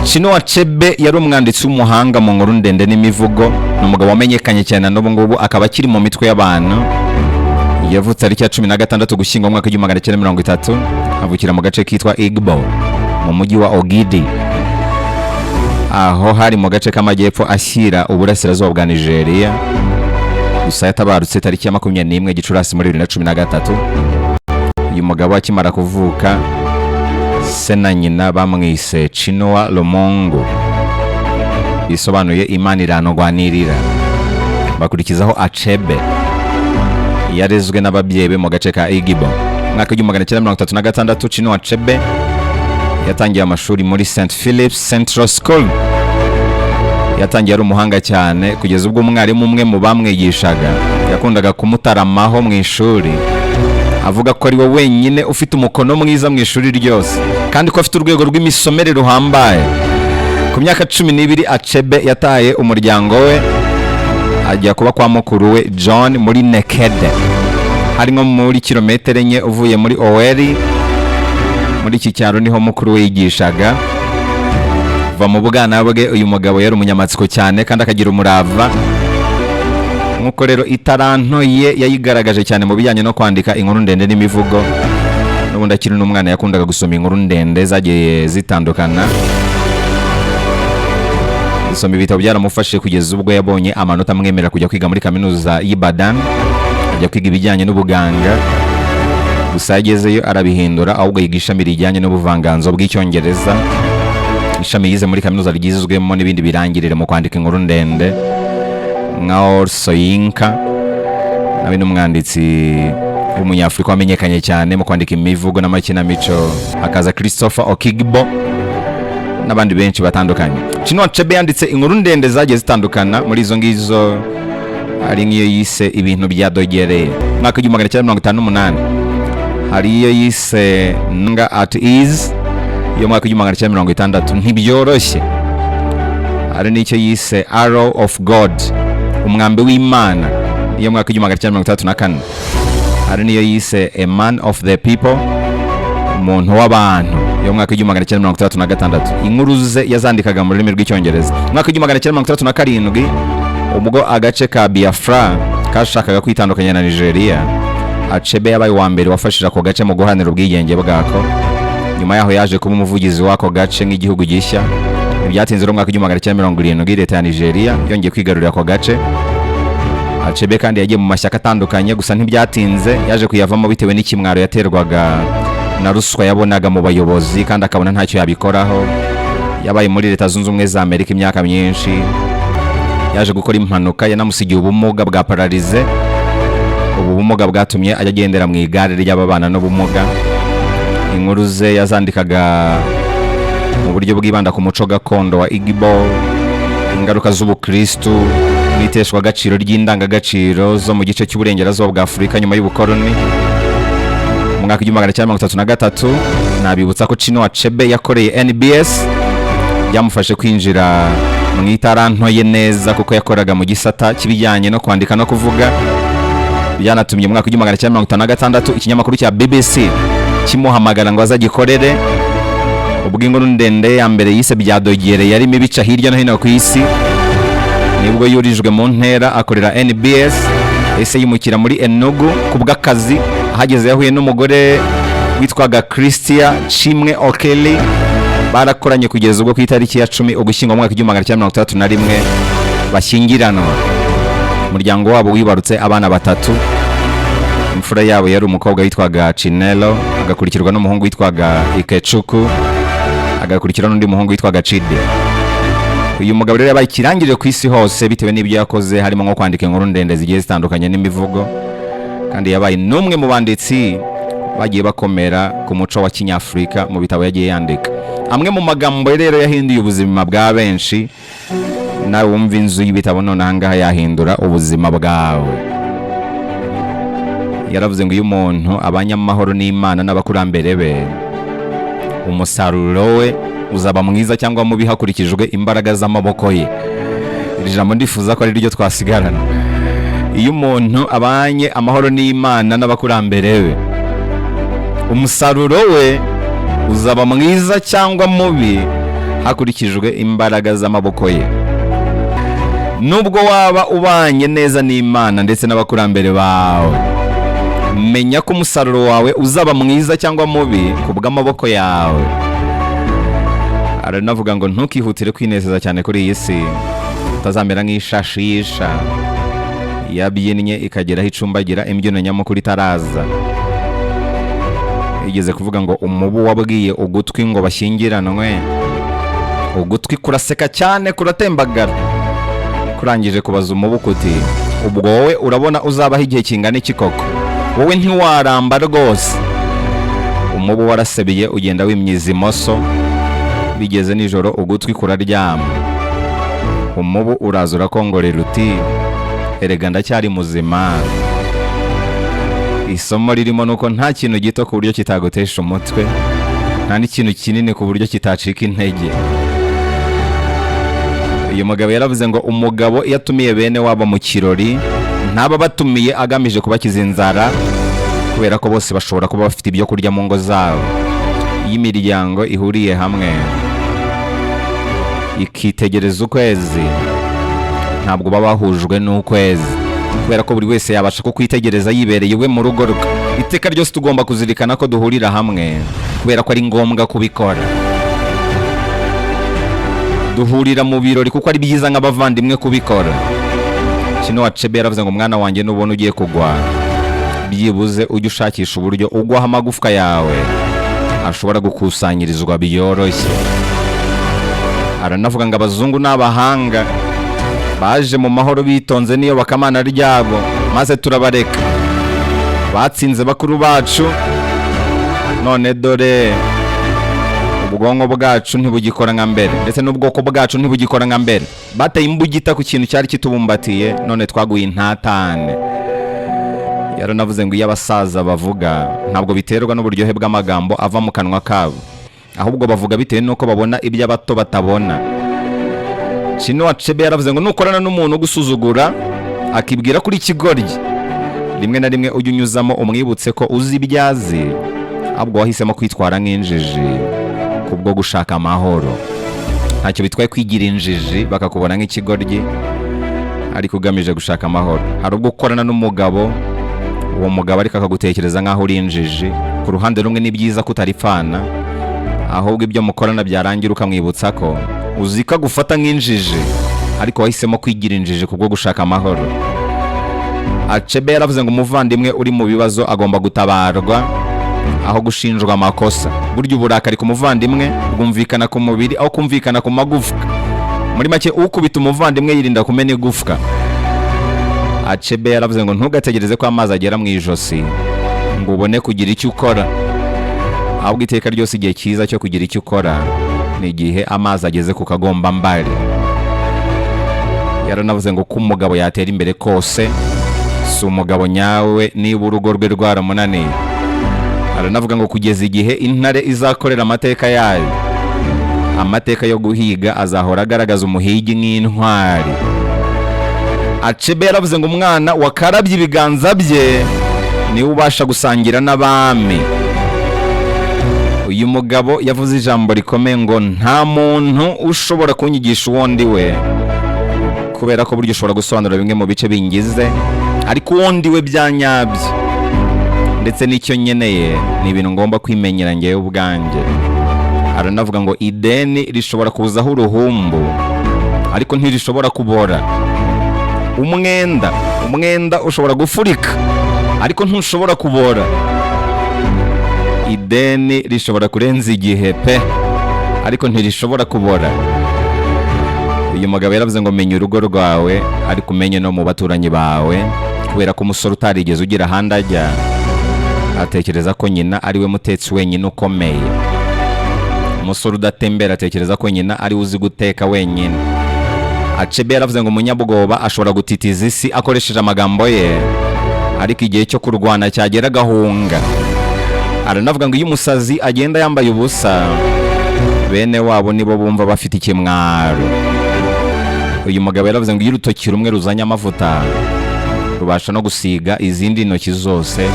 Chinua Achebe yari umwanditsi w'umuhanga mu nkuru ndende n'imivugo. Ni umugabo wamenyekanye cyane, n'ubu ngubu akaba akiri mu mitwe y'abantu. Yavutse tariki ya 16 Ugushyingo mu mwaka w'1930, avukira mu gace kitwa Igbo mu mujyi wa Ogidi, aho hari mu gace k'amajyepfo ashyira uburasirazuba bwa Nigeria. Gusa yatabarutse tariki ya 21 Gicurasi muri 2013. Uyu mugabo akimara kuvuka, se na nyina bamwise Chinua Lomongo, bisobanuye "Imana irandwanirira", bakurikizaho Achebe. Yarezwe n'ababyeyi be mu gace ka Igbo. Mwaka w'1936, Chinua Achebe yatangiye amashuri muri St Philip's Central School. Yatangiye ari umuhanga cyane, kugeza ubwo umwarimu umwe mu bamwigishaga yakundaga kumutaramaho mu ishuri, avuga ko ari we wenyine ufite umukono mwiza mu ishuri ryose, kandi ko afite urwego rw'imisomere ruhambaye. Ku myaka 12, Achebe yataye umuryango we, ajya kuba kwa mukuru we John muri Nekede, hari nko muri kilometero 4 uvuye muri Owerri. Muri iki cyaro niho mukuru we yigishaga. Kuva mu bwana bwe, uyu mugabo yari umunyamatsiko cyane kandi akagira umurava. Nk'uko rero itaranto ye yayigaragaje cyane mu bijyanye no kwandika inkuru ndende n'imivugo. N'ubundi akiri n'umwana yakundaga gusoma inkuru ndende zagiye zitandukana. Gusoma ibitabo byaramufashije kugeza ubwo yabonye amanota amwemerera kujya kwiga muri Kaminuza y'Ibadan, ajya kwiga ibijyanye n'ubuganga. Gusa yagezeyo arabihindura, ahubwo yiga ishami rijyanye n'ubuvanganzo bw'Icyongereza, ishami yize muri kaminuza ryizwemo n'ibindi birangirire mu kwandika inkuru ndende nka Wole Soyinka, nawe ni umwanditsi w'Umunyafurika wamenyekanye cyane mu kwandika imivugo n'amakinamico, hakaza Christopher Okigbo n'abandi benshi batandukanye. Chinua Achebe yanditse inkuru ndende zagiye zitandukana. Muri izo ngizo hari nk'iyo yise "Ibintu byadogereye" mwaka w'1958, hari iyo yise "Nga at Ease" yo mwaka w'1960, "Ntibyoroshye", hari n'icyo yise "Arrow of God", "Umwambi w'Imana", iyo mwaka w'1964, hari n'iyo yise "A Man of the People", "Umuntu w'abantu", yo mwaka w'1966. Inkuru ze yazandikaga mu rurimi rw'Icyongereza. Mwaka w'1967, ubwo agace ka Biafra kashakaga kwitandukanya na Nigeria, Achebe yabaye uwa mbere wafashije ako gace mu guharanira ubwigenge bwako. Nyuma yaho yaje kuba umuvugizi w'ako gace nk'igihugu gishya. Ntibyatinze rero, mu mwaka w'1970 leta ya Nigeria yongeye kwigarurira ako gace. Achebe kandi yagiye mu mashyaka atandukanye, gusa ntibyatinze yaje kuyavamo bitewe n'ikimwaro yaterwaga na ruswa yabonaga mu bayobozi, kandi akabona ntacyo yabikoraho. Yabaye muri Leta Zunze Ubumwe za Amerika imyaka myinshi. Yaje gukora impanuka yanamusigiye ubumuga bwa paralysie. Ubu bumuga bwatumye ajya agendera mu igare ry'ababana n'ubumuga. Inkuru ze yazandikaga mu buryo bwibanda ku muco gakondo wa Igbo, ingaruka z'ubukristu n'iteshwagaciro ry'indangagaciro zo mu gice cy'uburengerazuba bwa Afurika nyuma y'ubukoloni. Mu mwaka w'1933, nabibutsa ko Chinua Achebe yakoreye NBS, byamufashe kwinjira mu itaranto ye neza, kuko yakoraga mu gisata cy'ibijyanye no kwandika no kuvuga. Byanatumye mu mwaka w'1956 ikinyamakuru cya BBC kimuhamagara ngo azagikorere. Ubwo inkuru ndende ya mbere yise "Byadogere" yarimo ibica hirya no hino ku isi, nibwo yurijwe mu ntera akorera NBS. Ese yimukira muri Enugu ku bw'akazi. Ahageze yahuye n'umugore witwaga Christia Chimwe Okeli, barakoranye kugeza ubwo ku itariki ya 10 Ugushyingo mu mwaka 1961 bashyingiranwa. Umuryango wabo wibarutse abana batatu. Imfura yabo yari umukobwa witwaga Chinelo, agakurikirwa n'umuhungu witwaga Ikechukwu, agakurikirwa n'undi muhungu witwaga Chidi. Uyu mugabo rero yabaye ikirangirire ku isi hose bitewe n'ibyo yakoze, harimo nko kwandika inkuru ndende zigiye zitandukanye n'imivugo, kandi yabaye n'umwe mu banditsi bagiye bakomera ku muco wa kinyafurika mu bitabo yagiye yandika. Amwe mu magambo rero yahinduye ubuzima bwa benshi, nawe wumva inzu y'ibitabo none ahangaha yahindura ubuzima bwawe. Yaravuze ngo iyo umuntu abanye amahoro n'Imana n'abakurambere be, umusaruro we uzaba mwiza cyangwa mubi hakurikijwe imbaraga z'amaboko ye. Iri jambo ndifuza ko ari ryo twasigarana. Iyo umuntu abanye amahoro n'Imana n'abakurambere be, umusaruro we uzaba mwiza cyangwa mubi Hakurikijwe imbaraga z'amaboko ye. Nubwo waba ubanye neza n'Imana ndetse n'abakurambere bawe, menya ko umusaruro wawe uzaba mwiza cyangwa mubi ku bw'amaboko yawe. Aranavuga ngo ntukihutire kwinezeza cyane kuri iyi si, utazamera nk'ishashi y'isha yabyinnye ikagera aho icumbagira imbyino nyamukuru itaraza. Igeze kuvuga ngo umubu wabwiye ugutwi ngo bashyingiranwe, ugutwi kuraseka cyane kuratembagara, kurangije kubaza umubu kuti: "Ubwo wowe urabona uzabaho igihe kingana iki koko? Wowe ntiwaramba rwose." Umubu warasebeye ugenda wimyiza imoso. Bigeze nijoro ugutwi kuraryama, umubu uraza urakongorera uti: "Erega ndacyari muzima." Isomo ririmo ni uko nta kintu gito ku buryo kitagutesha umutwe, nta n'ikintu kinini ku buryo kitacika intege. Uyu mugabo yaravuze ngo umugabo iyo atumiye bene wabo mu kirori, ntaba batumiye agamije kubakiza inzara, kubera ko bose bashobora kuba bafite ibyo kurya mu ngo zabo. Iyo imiryango ihuriye hamwe ikitegereza ukwezi, ntabwo baba bahujwe n'ukwezi, kubera ko buri wese yabasha kukwitegereza yibereye iwe mu rugo rwe. Iteka ryose tugomba kuzirikana ko duhurira hamwe kubera ko ari ngombwa kubikora. Duhurira mu birori kuko ari byiza nk'abavandimwe kubikora. Chinua Achebe yaravuze ngo: "Mwana wanjye, nubona ugiye kugwa, byibuze ujye ushakisha uburyo ugwaho amagufwa yawe ashobora gukusanyirizwa byoroshye." Aranavuga ngo abazungu ni abahanga, baje mu mahoro bitonze n'iyobokamana ryabo, maze turabareka, batsinze bakuru bacu, none dore ubwonko bwacu ntibugikora nka mbere, ndetse n'ubwoko bwacu ntibugikora nka mbere. Bateye imbugita ku kintu cyari kitubumbatiye, none twaguye intatane. Yaranavuze ngo iyo abasaza bavuga, ntabwo biterwa n'uburyohe bw'amagambo ava mu kanwa kabo, ahubwo bavuga bitewe n'uko babona ibyo abato batabona. Chinua Achebe yaravuze ngo nukorana n'umuntu ugusuzugura akibwira kuri ikigoryi, rimwe na rimwe ujye unyuzamo umwibutse ko uzi ibyo azi, ahubwo wahisemo kwitwara nk'injiji kubwo gushaka amahoro. Ntacyo bitwaye kwigira injiji bakakubona nk'ikigoryi, ariko ugamije gushaka amahoro. Hari ubwo ukorana n'umugabo, uwo mugabo ariko akagutekereza nk'aho uri injiji. Ku ruhande rumwe ni byiza ko utaripfana, ahubwo ibyo mukorana byarangira ukamwibutsa ko uzi ko agufata nk'injiji, ariko wahisemo kwigira injiji kubwo gushaka amahoro. Achebe yaravuze ngo umuvandimwe uri mu bibazo agomba gutabarwa aho gushinjwa amakosa. Burya uburakari ku muvandimwe bwumvikana ku mubiri aho kumvikana ku magufwa. Muri make, ukubita umuvandimwe yirinda kumena igufwa. Achebe yaravuze ngo ntugategereze ko amazi agera mu ijosi ngo ubone kugira icyo ukora, ahubwo iteka ryose igihe cyiza cyo kugira icyo ukora ni igihe amazi ageze ku kagombambari. Yaranavuze ngo ko umugabo yatera imbere kose, si umugabo nyawe niba urugo rwe rwaramunaniye. Aranavuga ngo kugeza igihe intare izakorera amateka yayo, amateka yo guhiga azahora agaragaza umuhigi nk'intwari. Achebe yaravuze ngo umwana wakarabye ibiganza bye niwe ubasha gusangira n'abami. Uyu mugabo yavuze ijambo rikomeye ngo: "Nta muntu ushobora kunyigisha uwo ndi we, kubera ko burya ushobora gusobanura bimwe mu bice bingize, ariko uwo ndi we bya nyabyo ndetse n'icyo nkeneye ni ibintu ngomba kwimenyera ngewe ubwanjye." Aranavuga ngo ideni rishobora kuzaho uruhumbu, ariko ntirishobora kubora. Umwenda ushobora gufurika, ariko ntushobora kubora. Ideni rishobora kurenza igihe pe, ariko ntirishobora kubora. Uyu mugabo yaravuze ngo menya urugo rwawe, ariko umenye no mu baturanyi bawe, kubera ko umusore utarigeze ugira ahandi ajya atekereza ko nyina ari we mutetsi wenyine ukomeye. Umusore udatembera atekereza ko nyina ari we uzi guteka wenyine. Achebe yaravuze ngo umunyabwoba ashobora gutitiza isi akoresheje amagambo ye, ariko igihe cyo kurwana cyagera agahunga. Aranavuga ngo iyo umusazi agenda yambaye ubusa, bene wabo nibo bumva bafite ikimwaro. Uyu mugabo yaravuze ngo iyo urutoki rumwe ruzanye amavuta, rubasha no gusiga izindi ntoki zose,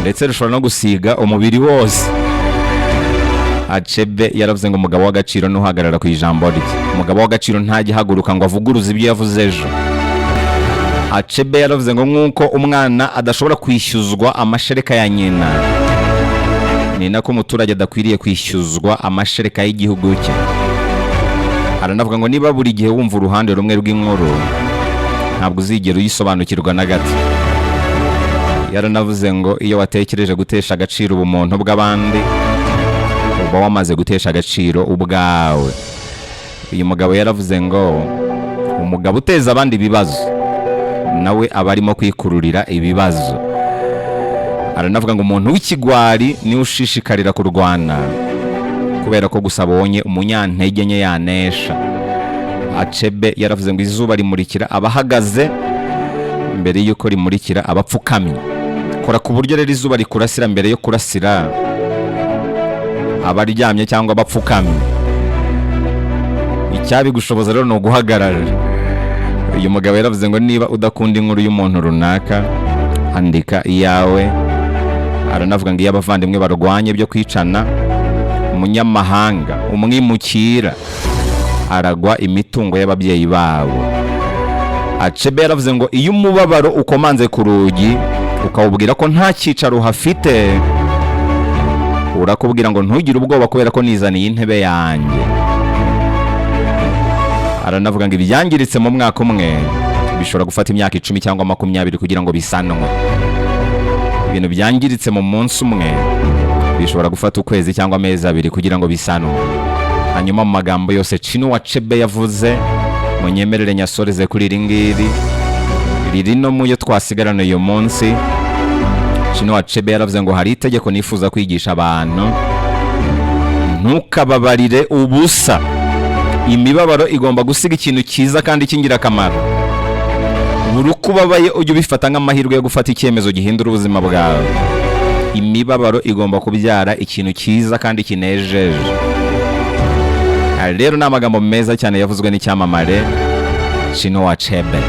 ndetse rushobora no gusiga umubiri wose. Achebe yaravuze ngo umugabo w'agaciro ntuhagarara ku ijambo rye. Umugabo w'agaciro ntajya ahaguruka ngo avuguruze ibyo yavuze ejo. Achebe yaravuze ngo nk'uko umwana adashobora kwishyuzwa amashereka ya nyina, ni nako umuturage adakwiriye kwishyuzwa amashereka y'igihugu cye. Aranavuga ngo niba buri gihe wumva uruhande rumwe rw'inkuru, ntabwo uzigera uyisobanukirwa na gato. Yaranavuze ngo iyo watekereje gutesha agaciro ubumuntu bw'abandi, uba wamaze gutesha agaciro ubwawe. Uyu mugabo yaravuze ngo umugabo uteza abandi ibibazo nawe aba arimo kwikururira ibibazo. Aranavuga ngo umuntu w'ikigwari niwe ushishikarira kurwana, kubera ko gusa abonye umunyantege nke yanesha. Achebe yaravuze ngo izuba rimurikira abahagaze mbere y'uko rimurikira abapfukamye. Kora ku buryo rero izuba rikurasira mbere yo kurasira abaryamye cyangwa abapfukamye. Icyabigushoboza rero ni uguhagarara. Uyu mugabo yaravuze ngo niba udakunda inkuru y'umuntu runaka, andika iyawe. Aranavuga ngo iyo abavandimwe barwanye byo kwicana, umunyamahanga, umwimukira, aragwa imitungo y'ababyeyi babo. Achebe yaravuze ngo iyo umubabaro ukomanze ku rugi, ukawubwira ko nta cyicaro uhafite, urakubwira ngo ntugire ubwoba, kubera ko nizaniye intebe yanjye. Aranavuga ngo ibyangiritse mu mwaka umwe bishobora gufata imyaka 10 cyangwa 20 kugira ngo bisanwe. Ibintu byangiritse mu munsi umwe bishobora gufata ukwezi cyangwa amezi 2 kugira ngo bisanwe. Hanyuma mu magambo yose Chinua Achebe yavuze, munyemerere nyasoreze kuri iri ngiri riri no mu yo twasigarana uyu munsi. Chinua Achebe yaravuze ngo hari itegeko nifuza kwigisha abantu: ntukababarire ubusa. Imibabaro igomba gusiga ikintu cyiza kandi cy'ingirakamaro. Buri uko ubabaye, ujye ubifata nk'amahirwe yo gufata icyemezo gihindura ubuzima bwawe. Imibabaro igomba kubyara ikintu cyiza kandi kinejeje. Aya rero ni amagambo meza cyane yavuzwe n'icyamamare Chinua Achebe.